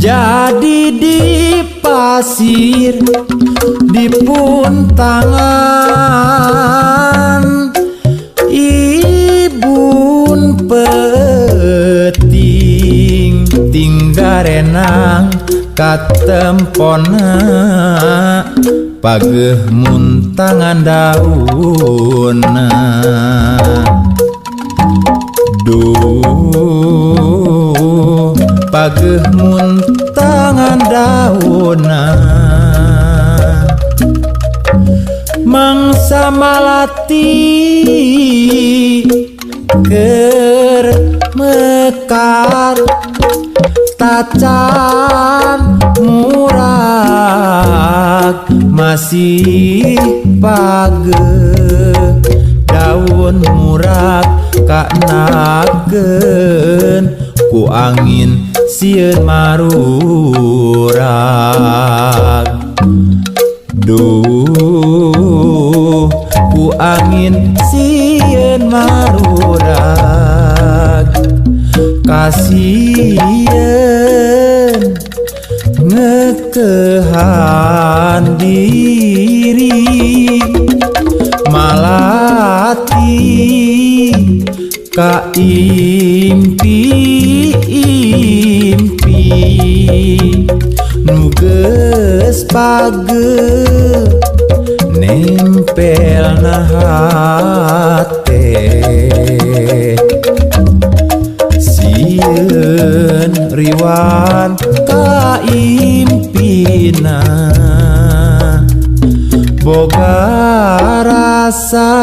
Jadi di pasir di puntangan, ibun peuting tinggal renang katempona, pageuh muntangan daunna. Duh, pageuh muntangan daunna. Mangsa malati keur mekar, tacan murag masih pageuh, daun murag kanakeun ku angin sieun marurag. Duh, ku angin sieun marurag. Kasieun ngeukehan diri, malati ka impi-impi nu geus pageuh nempel na hate. Sieun riwan ka impina, boga rasa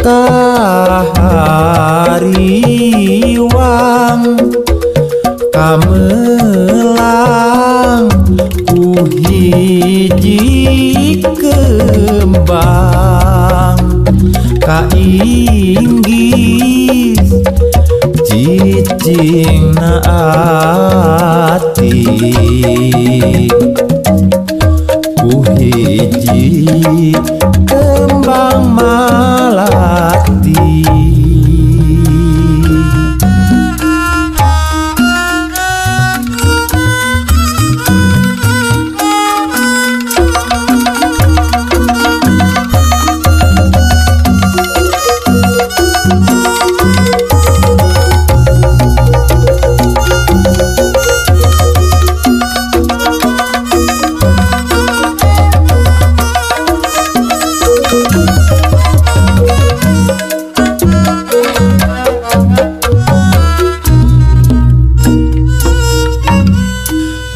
kahariwang, kamelang ku hiji kembang, kainggis cicingna ati ku hiji kembang malati.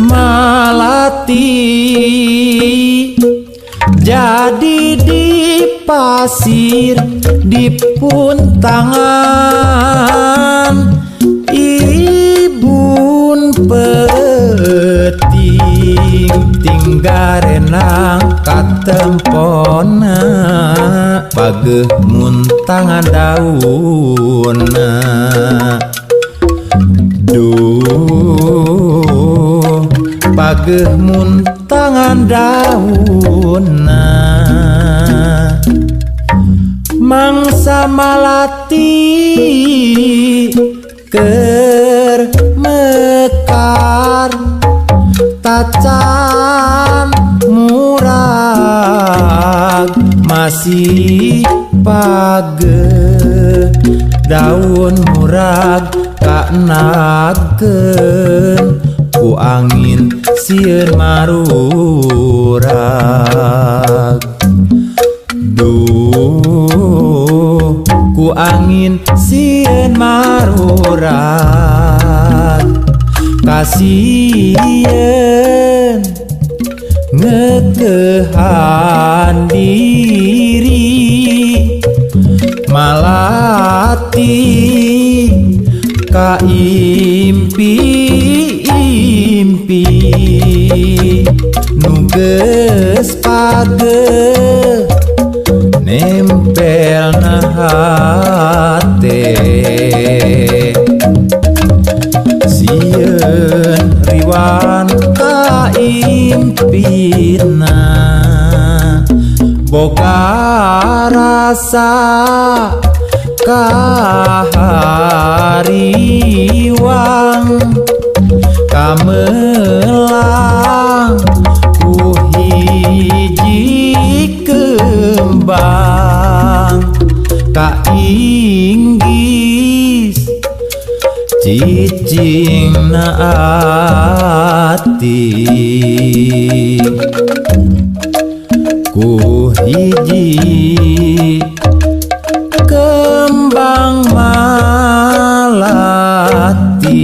Malati jadi di pasir di puntangan, ibun peuting tinggal renang katempona, pageuh muntangan daunna. Duh, pageuh muntangan daunna. Mangsa malati keur mekar, tacan murag masih pageuh, daun murag kanakeun ku angin sieun marurag. Duh, ku angin sieun marurag. Kasieun ngeukehan diri, malati ka impi-impi nu geus pageuh nempel na hate. Sieun riwan ka impina, boga rasa kahariwang, Kamelang ku hiji kembang kainggis cicingna ati ku hiji kembang malati.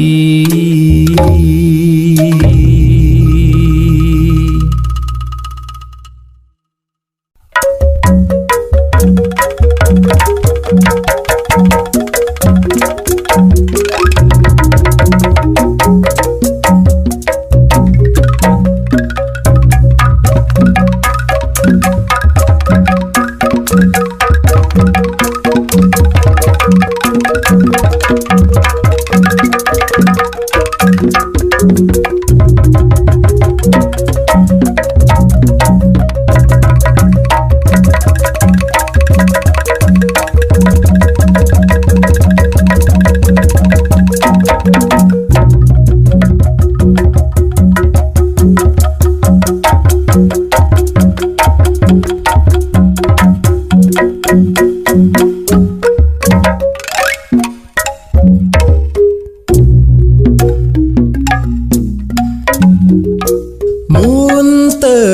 Mun teras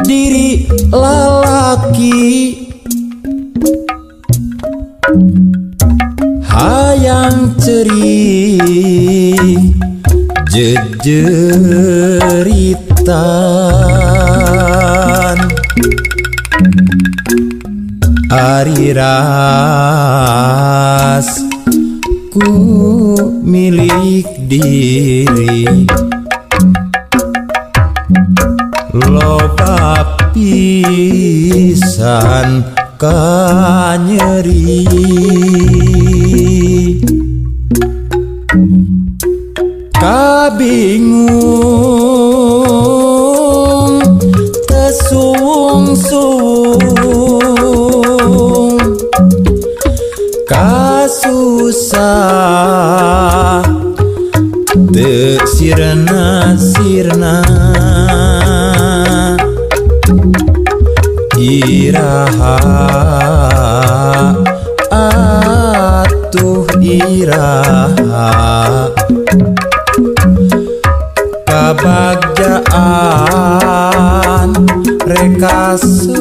diri lalaki hayang cerik jejeritan ari ras ku milik diri loba pisan kanyeri kabingung tesuung-suung kasusah teu sirna-sirna iraha atuh iraha kabagjaan reka sorang.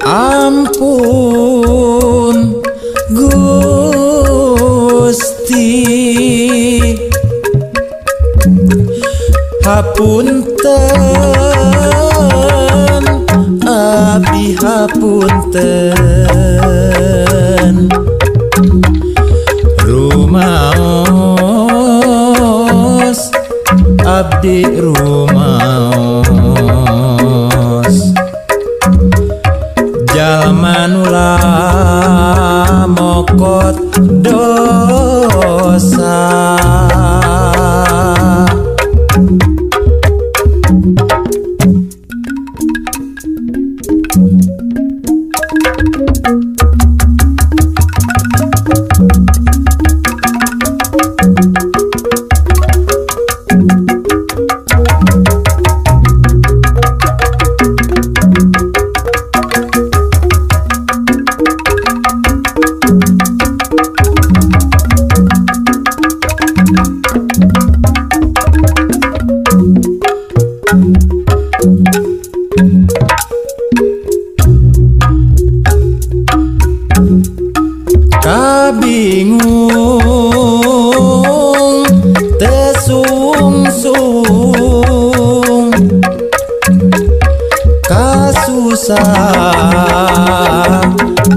Ampun Gusti hapunten abdi hapunten rumaos abdi rumaos jalma nu mokot dosa. Kabingung tesuung-suung kasusah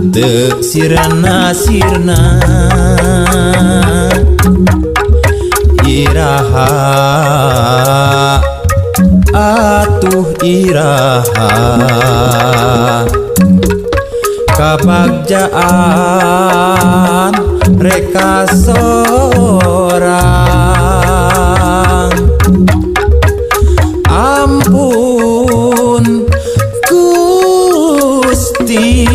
teu sirna-sirna iraha atuh iraha kabagjaan reka sorang. Ampun Gusti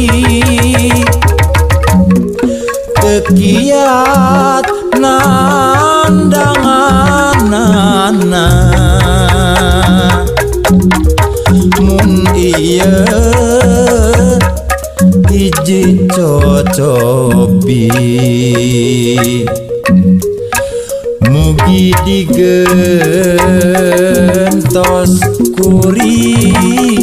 Hiji cocobi mugi digentos ku rizki.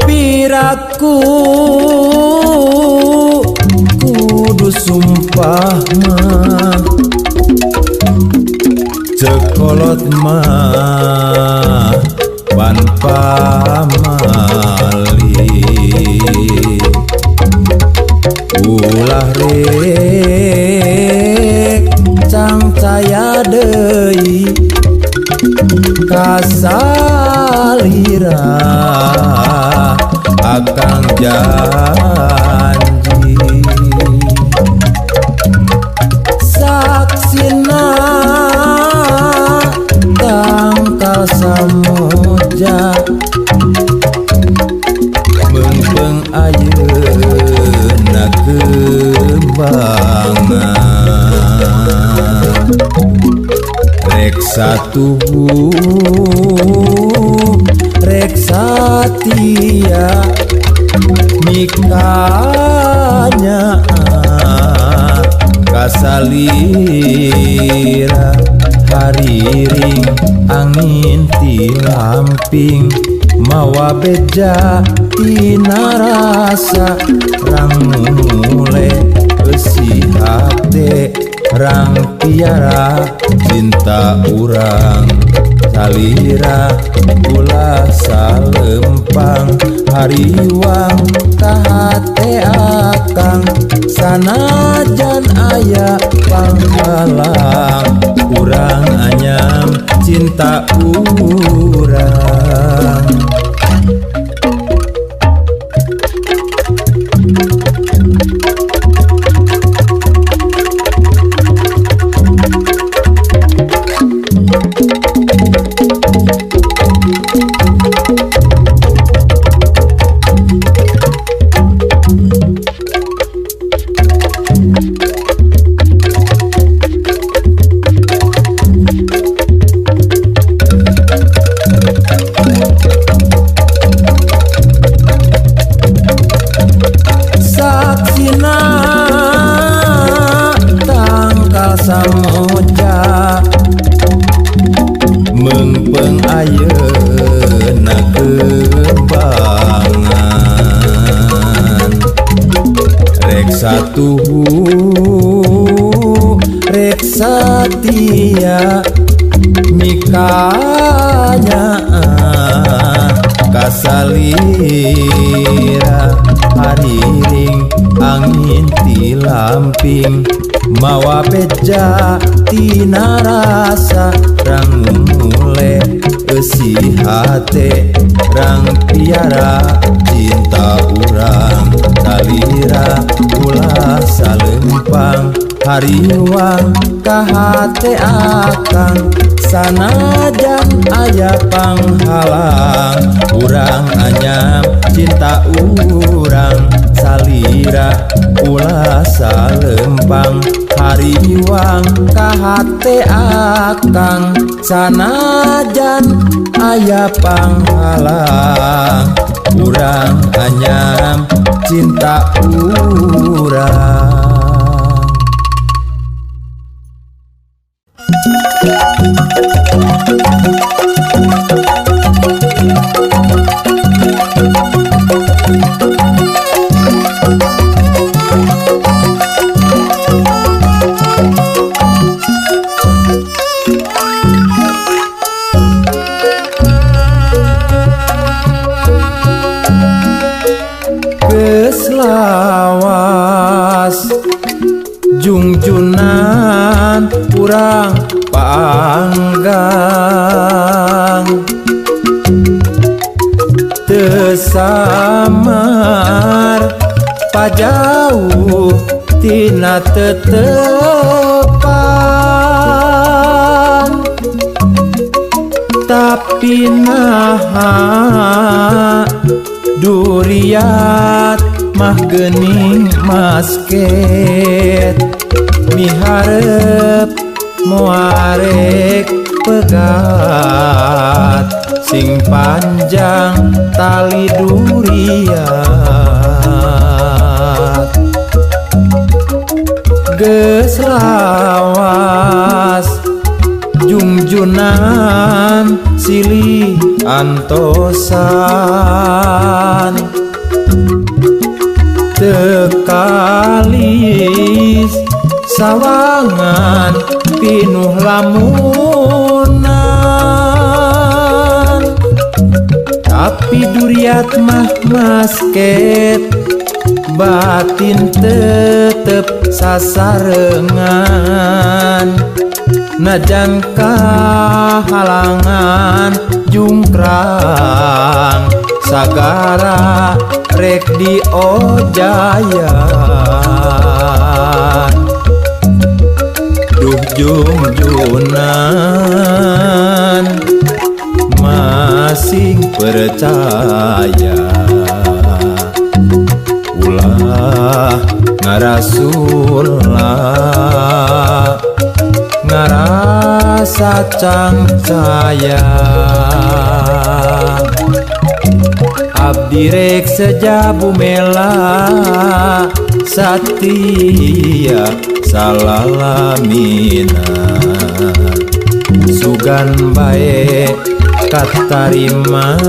Piraku kudu sumpah mah cekolot mah pan pamali ulah rek cangcaya deui kasalira akang janji saksina tangkal samuja meungpeung ayeuna kembangan rek satuhu rek satia mikanya kasalira hariring angin tilamping mawa beja tina rasa rang mule eusi hate rang piara cinta urang salira ulah salempang hariwang kahate akang sanajan aya panghalang urang anyam cinta urang. Saksina tangkal samoja meungpeung ayeuna kembangan rek satuhu rek satia mikanya kasalira hariring angin tilamping mawa beja tina rasa rang mule eusi hate rang piara cinta urang salira ulah salempang hariwang kahate akang sanajan aya panghalang urang anyam cinta urang salira ulah salempang hariwang kahate akang sanajan aya panghalang urang anyam cinta urang. Geus lawas Jungjunan urang paanggang teu samar pajauh tina tetepan tapi naha duriat mah geuning masket miharep moarek pegat sing panjang tali duriat geus lawas jungjunan silih antosan teu kalis sawangan pinuh lamunan tapi duriat mah masket batin tetep sasarengan najan kahalangan jungkrang sagara rek diojayan duh jungjunan masing percaya ulah ngarasula ngarasa cangcaya abdi rek sejabu mela satia salalamina sugan bae katarima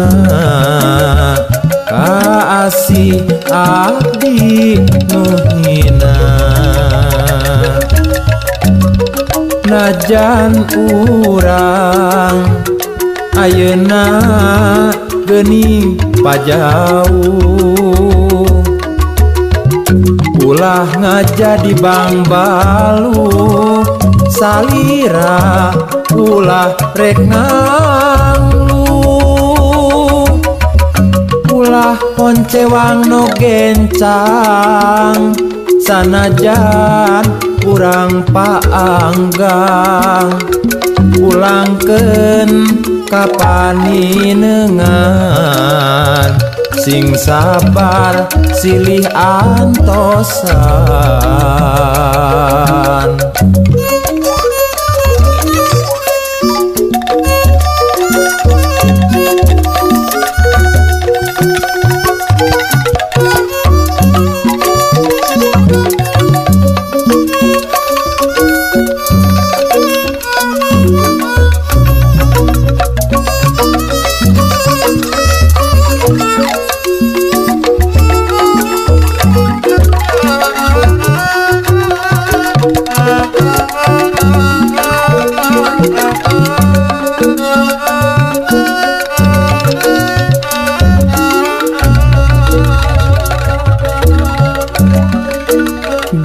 kaasih abdi nu hina najan urang ayeuna geuning pajauh ulah ngajadi bangbalu salira ulah rek nganglu ulah koncewang no gencang sanajan urang paanggang pulangkeun ka paninengan sing sabar silih antosan.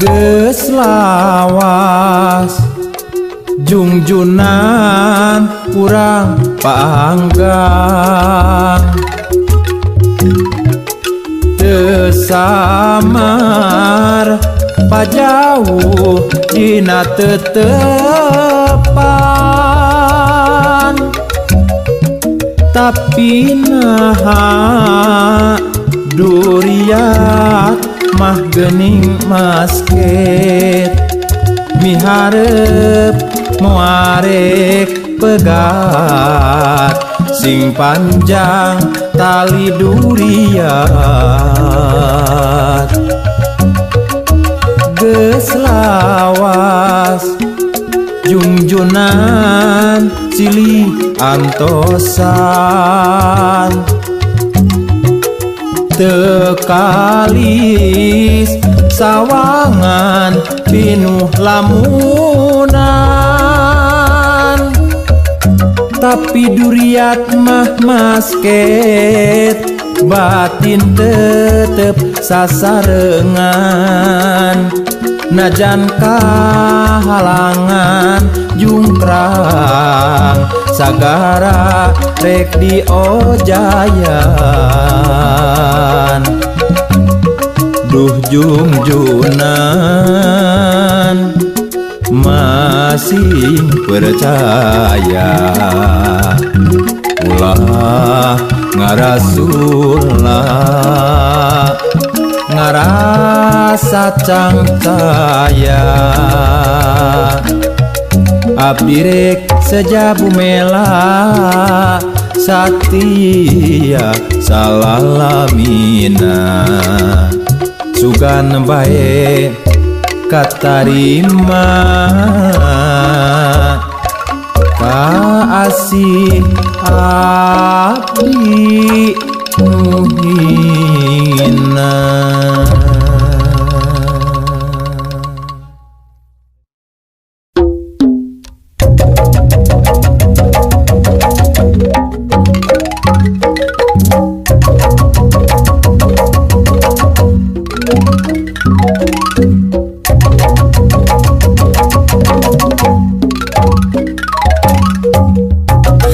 Geus lawas jungjunan urang paanggang teu samar pajauh dina tetepan tapi naha duriat mah geuning masket miharep moarek pegat sing panjang tali duriat geus lawas jungjunan silih antosan teu kalis sawangan pinuh lamunan tapi duriat mah masket batin tetep sasarengan. Najan kahalangan jungkrang sagara rek diojayan. Duh jungjunan masih percaya, ulah ngarasula ngarasa cangcaya. Abdi rek sejabu mela satia salalamina, sugan bae katarima kaasih abdi nu hina.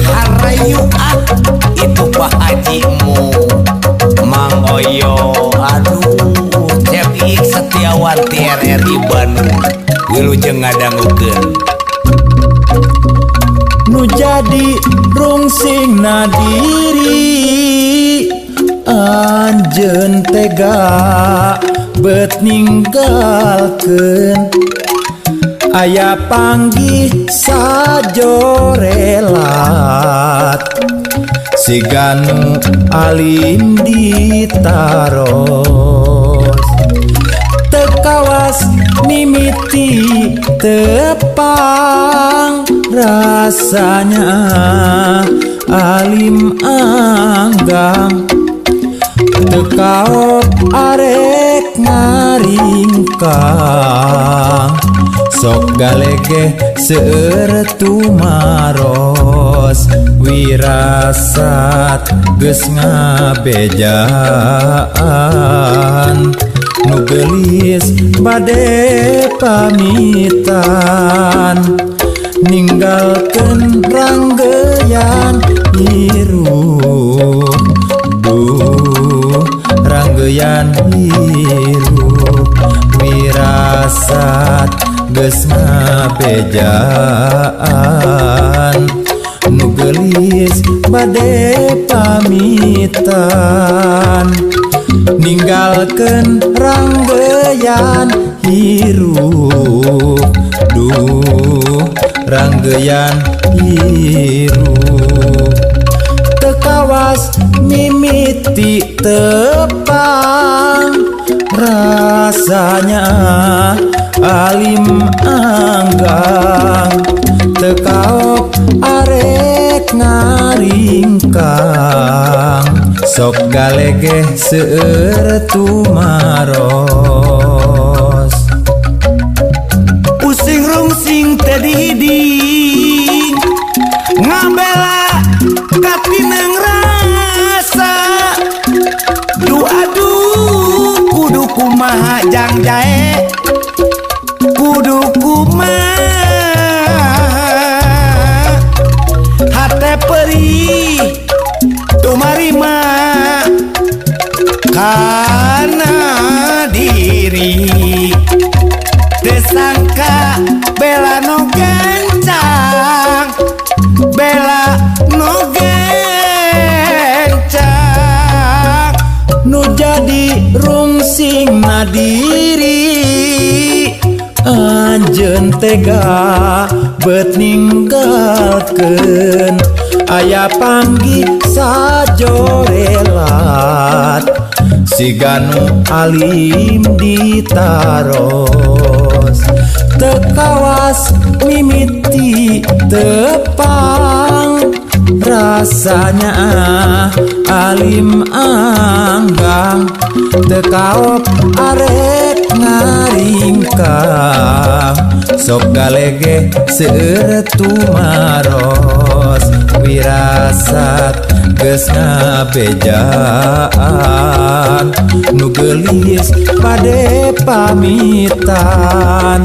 Harayu ah itu Pak Hajimu Mang Oyo, aduh Cep Iik Setiawan TRRI Bandung wilujeng ngadangukeun. Nu jadi rungsing nadiri anjeun tega bet ninggalkeun, aya panggih sajorelat siganu alim ditaros. Tekawas mimiti tepang rasanya alim anggang, tekaop arek ngaringkang sok galegeh seueur tumaros. Wirasat geus ngabejaan nu geulis bade pamitan, ninggalkeun ranggeyan hirup, duh ranggeyan hirup. Wirasat geus ngabejaan nu geulis bade pamitan, ninggalkeun ranggeyan hirup, duh ranggeyan hirup. Tekawas mimiti tepang rasanya alim anggang, tekaok arek ngaringkang sok galegeh seueur tumaros. Pusing rungsing teh dihiding ngabela katineng rasa, duh aduh kudu kumaha jang jae kudu kumaha, hate perih tumarima kana diri, tesangka bela no gencang, bela no gencang. Nu jadi rungsing nadiri anjeun tega bet ninggalkeun, aya panggih sajorelat siganu alim ditaros. Tekawas mimiti tepang rasanya alim anggang, tekaop arek ngaringkang sok galegeh seueur tumaros. Ngartos wirasat geus ngabejaan nu geulis bade pamitan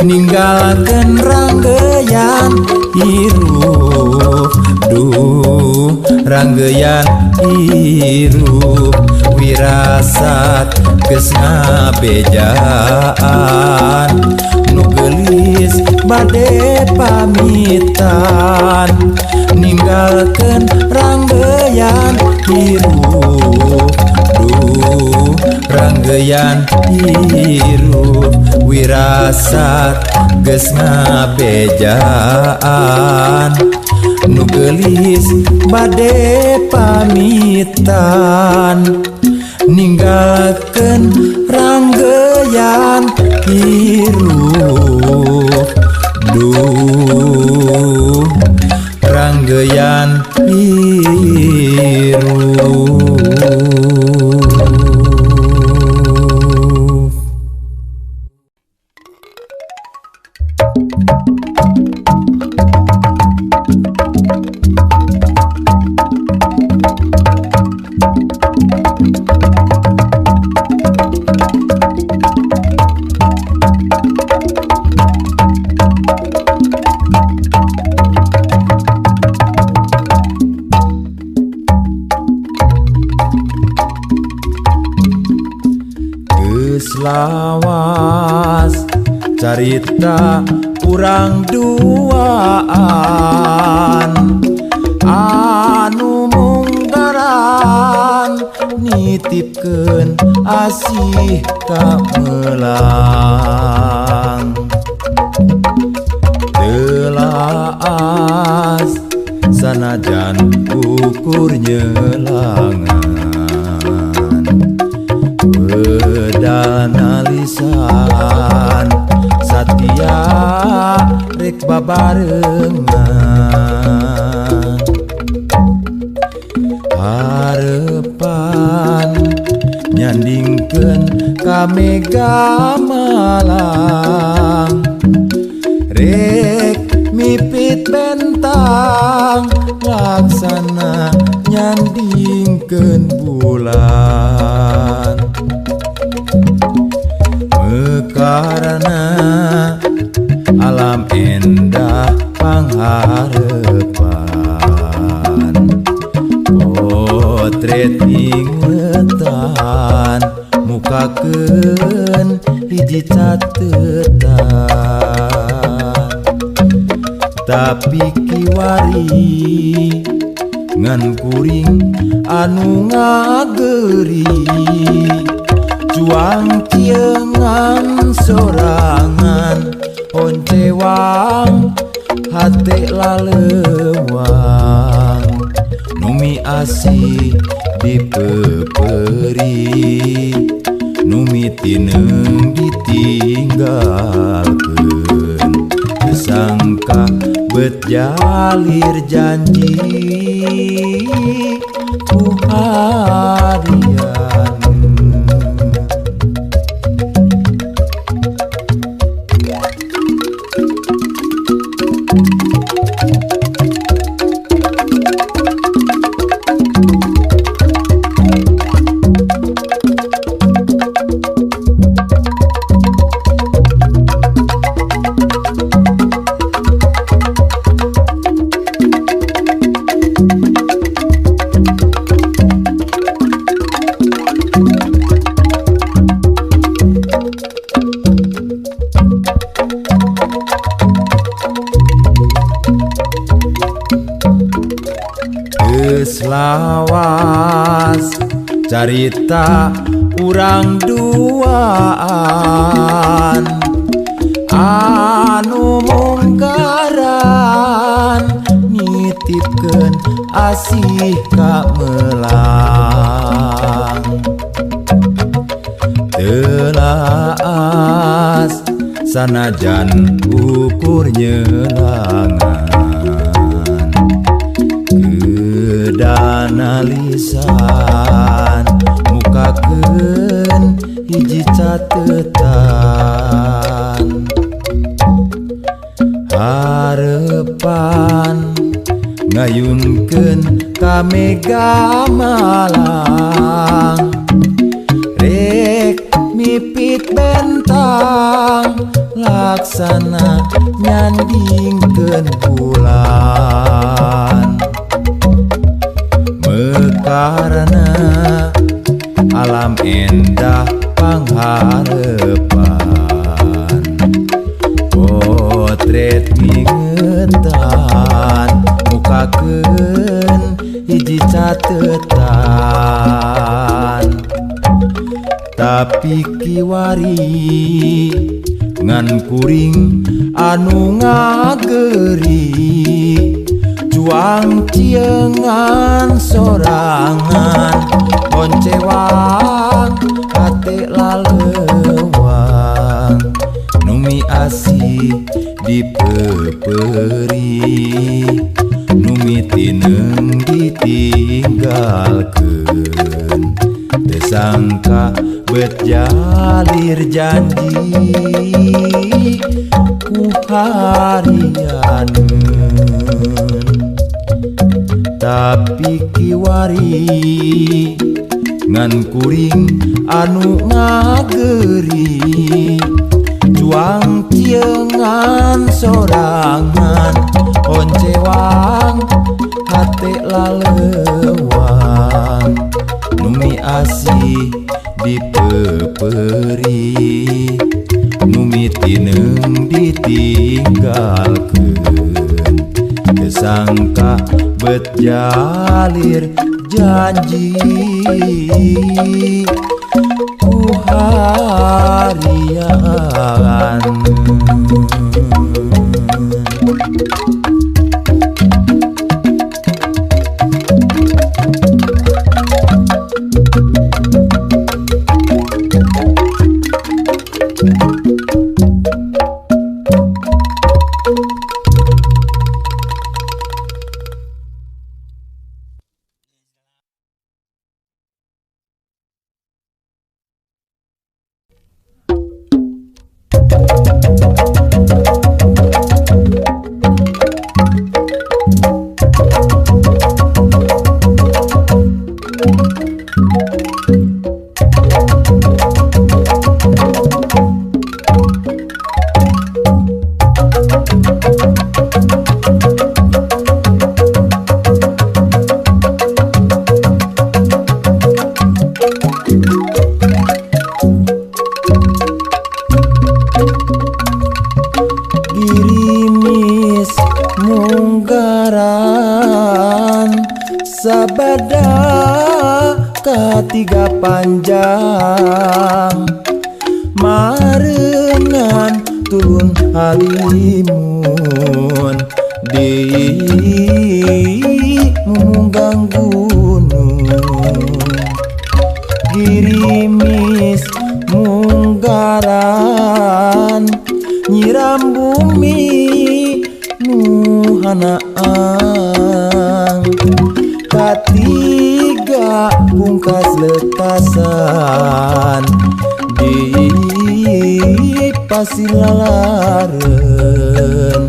ninggalkeun ranggeyan hirup duh ranggeyan hirup wirasat geus ngabejaan nu geulis bade pamitan ninggalkeun ranggeyan hirup duh ranggeyan hirup wirasat geus ngabejaan nu geulis bade pamitan ninggalkeun ranggeyan hirup duh ranggeyan hirup. Lawas carita urang duaan anu munggaran nitipkeun asih ka melang telaas sanajan ukur nyelangan bedana lisan satia rek babarengan harepan nyandingkeun ka Mega Malang rek mipit bentang laksana nyandingkeun bulan karena alam endah pangharepan potret ingetan mukakeun hiji catetan tapi kiwari ngan kuring anu ngageri juang ciengan sorangan oncewang hate lalewang numi asih dipeperi numi tineng ditinggalkeun sangka bet jalir janji ku harian. Lawas carita urang duaan anu mungkaran nitipkeun asih ka melang telaas sanajan ukur nyelangan dana lisan mukakeun hiji catetan harepan Ngayunkeun ka Mega Malang rek mipit bentang laksana nyandingkeun bulan mekarna alam endah pangharepan potret mingetan mukakeun hiji catetan tapi kiwari ngan kuring anu ngageri juang ciengan sorangan boncewang hate lalewang numi asih dipeperi numi tineng ditinggalkeun teu sangka bet jalir janji ku harianeun tapi kiwari ngan kuring anu ngageri juang ciengan sorangan oncewang hate lalewang numi asih dipeperi numi tineng ditinggalkeun teu sangka bet jalir janji ku harian. Girimis munggaran sabada katiga panjang marengan turun halimun di munggang gunung girimis munggaran nyiram bumi nuhanaang katiga bungkas lekasan di pasilalareun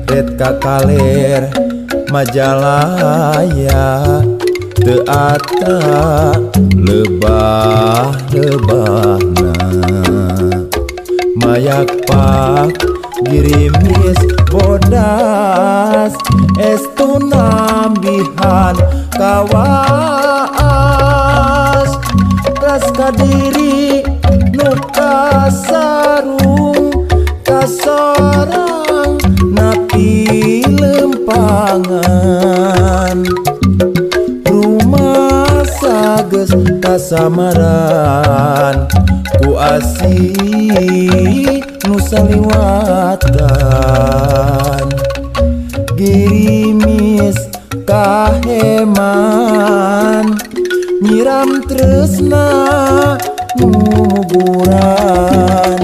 ret kakaler Majalaya teu atra lebah-lebahna mayak pak girimis bodas estu nambihan kawaas ras kadiri nu kasarung kasorang napi lempangan rumah sages kasamaran ku asih nu saliwatan girimis kaheman nyiram tresna mumuguran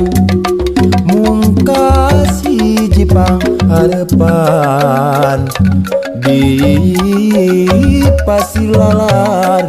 mungkas hiji pangharepan di pasilalareun.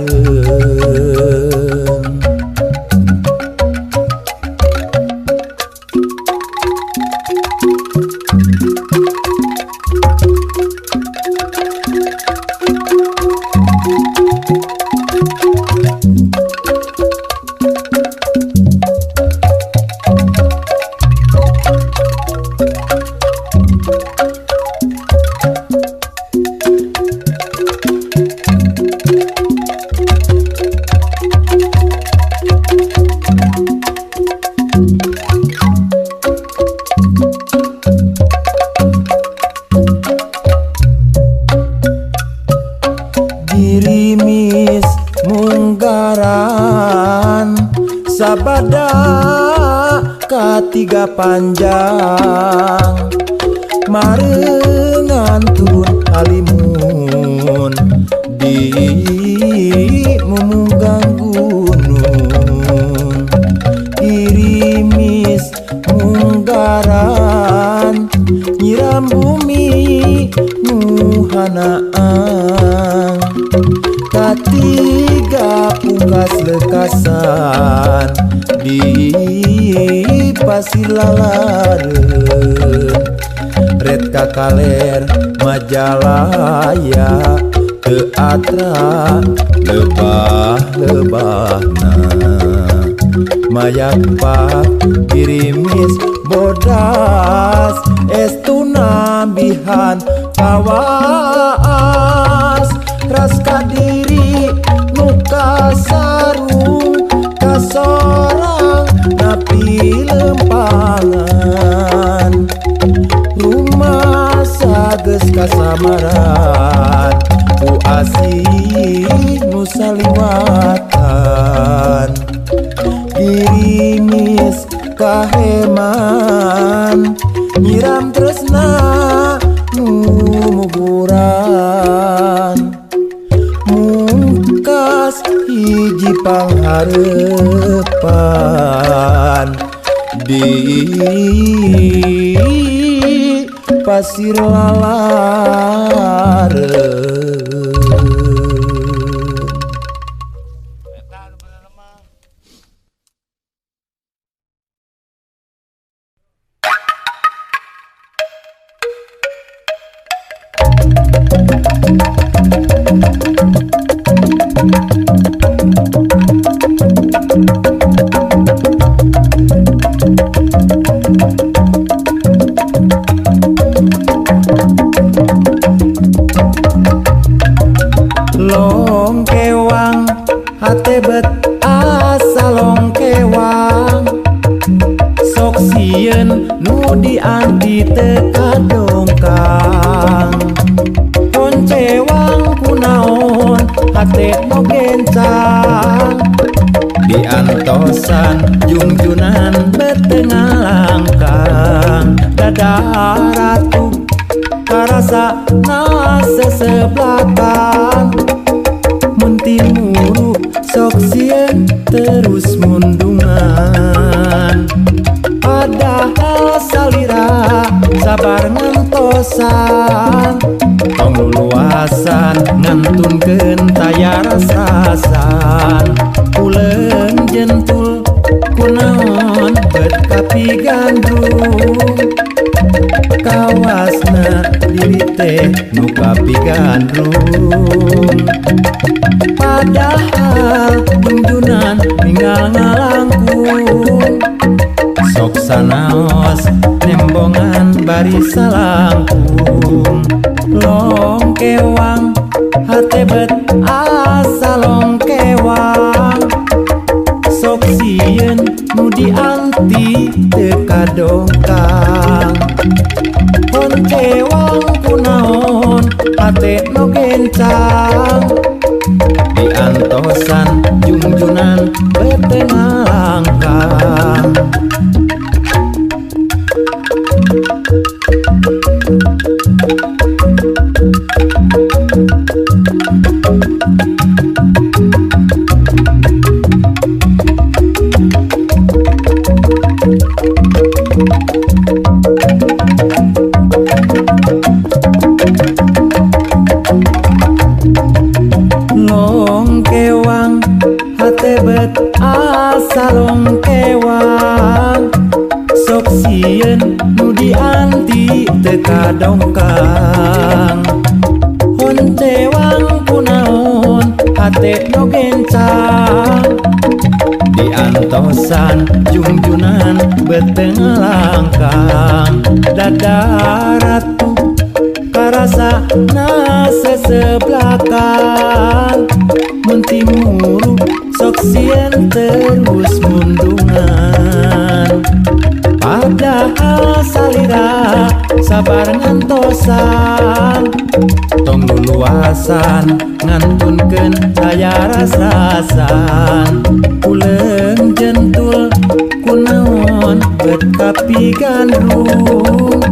Sabada katiga panjang marengan turun halimun di mumunggang gunung irimis munggaran nyiram bumi nuhanaan katiga pungkas lekasan di pasir lalaren red kakaler Majalaya teatra lebah-lebahna mayak pak kirimis bodas estuna bihan kawaas ras kadiri nuka sarung kasorang napi lempangan rumah sages kasamaran ku asih nu saliwatan girimis kaheman nyiram tresna nu muguran mungkas hiji pangharepan di pasir lalaren. Longkewang hate bet asa longkewang sok sieun nu dianti teu kadongkang koncewang kunaon hate nu gencang diantosan jungjunan bete ngalangkang dada ratu karasa naseseblakan mun timuru sok sieun terus mundungan padahal salira sabar ngantosan tong luluasan ngantunkeun taya ras-rasan uleung jentul kunaon bet kapigandrung kawasna diri teh nu kapigandrung padahal jungjunan ninggal ngalangkung sok sanaos nembongan bari salangkung longkewang hate bet asa longkewang sok sieun nu dianti teu kadongkang honcewang kunaon hate nu gencang diantosan jungjunan bete ngalangkang. Longkewang hate bet asa longkewang sok sieun nu dianti teu kadongkang honcewang kunaon hate nu gencang diantosan jungjunan bete ngalangkang dada ratu karasa naseseblakan mun timuru sok sieun terus mundungan padahal salira sabar ngantosan tong luluasan ngantunkeun daya ras-rasan uleung jentul kunaon bet kapigandrung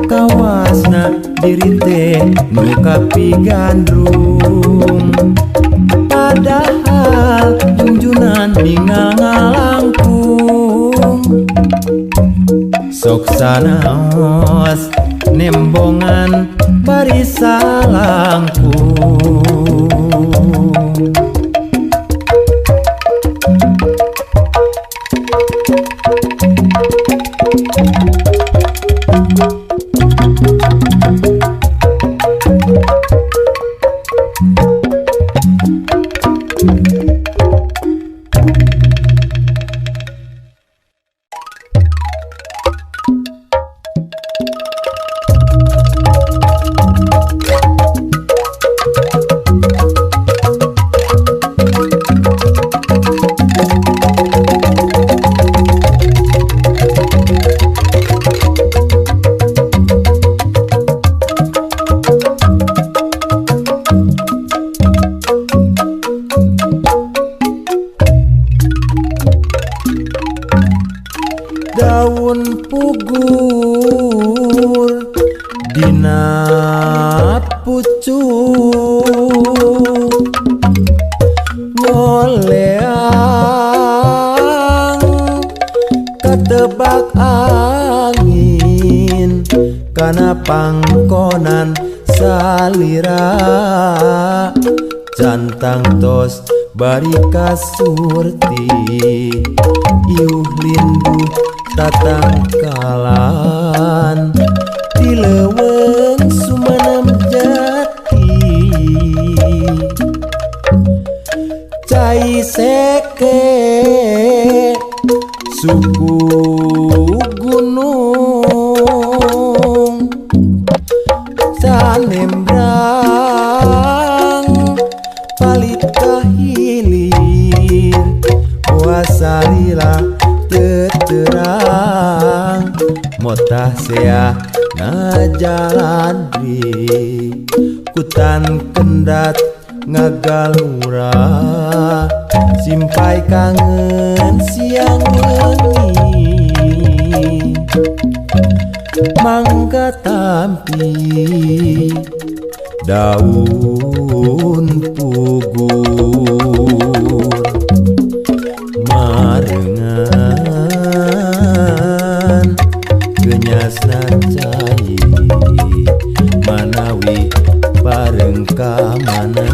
kawasna diri teh nu kapigandrung padahal junjunan ningal ngalangkung sok sanaos nembongan bari salangkung. Daun pugur dina pucuk ngoleang katebak angin kana pangkonan salira cantang tos bari kasurti iuh lindu tatangkalan di leuweung Sumanam Jati cai seke suku gunung sanembrang palit ka hilir puasa lila terang motah sea ngajalan di kutan kendat ngagalura simpai kangen siang wengi mangga tampi daun pugur marengan genyasna cai manawi bareng ka mana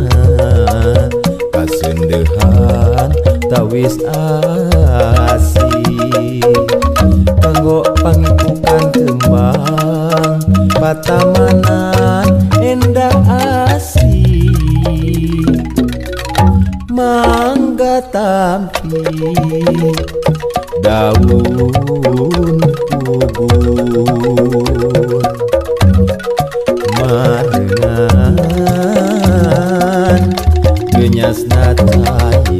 kasendehan tawis asih kanggo pangipukan kembang patamanan endah asih mangga tampi daun pugur marengan genyasna cai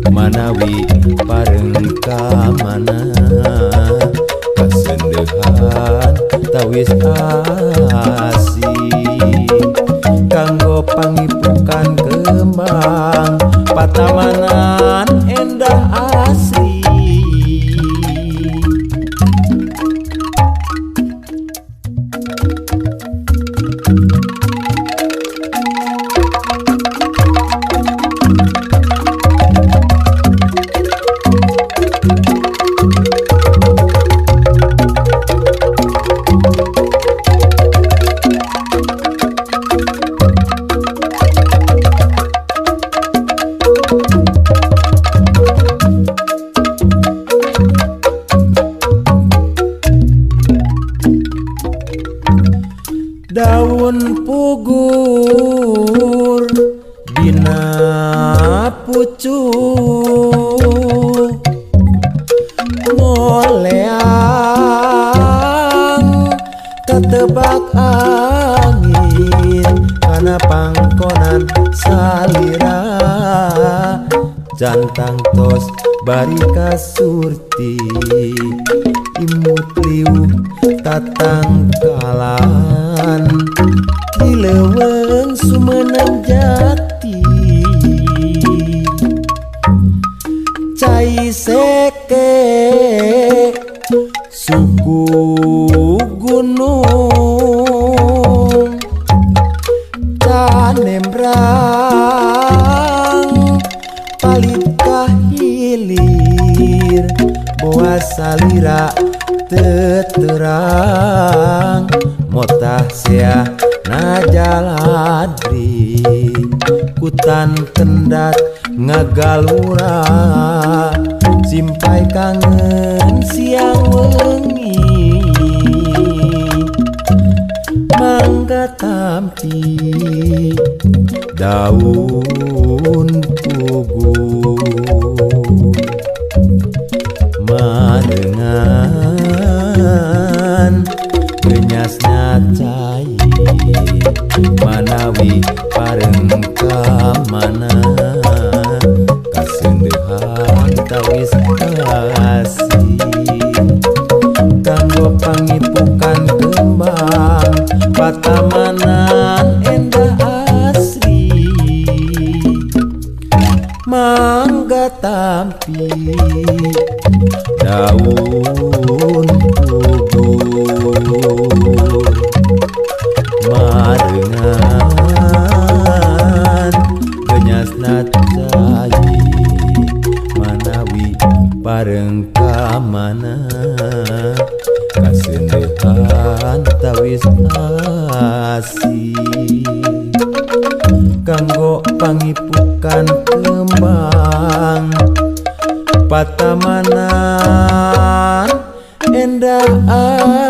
manawi bareng ka mana kasendehan tawis asih kanggo pangipukan kembang patamanan endah asri. Daun pugur dina pucuk ngoleang katebak angin kana pangkonan salira jantang tos bari kasurti imut liuh Tatangkalan di leuweung Sumenep Jati cai seke suku gunung canembrang palit ka hilir boa salira teterang motah sia najaladri kutan kendat ngagalura simpai kangen siang wengi mangga tampi daun pugu marengan genyasna cai manawi pareng ka mana kaseundehan tawis kasih kanggo pangipukan kembang patamanan endah asri mangga tampi daun pugu marengan genyasna cai manawi bareng ka mana kaseundehan tawis asih kanggo pangipukan kembang patamanan endah.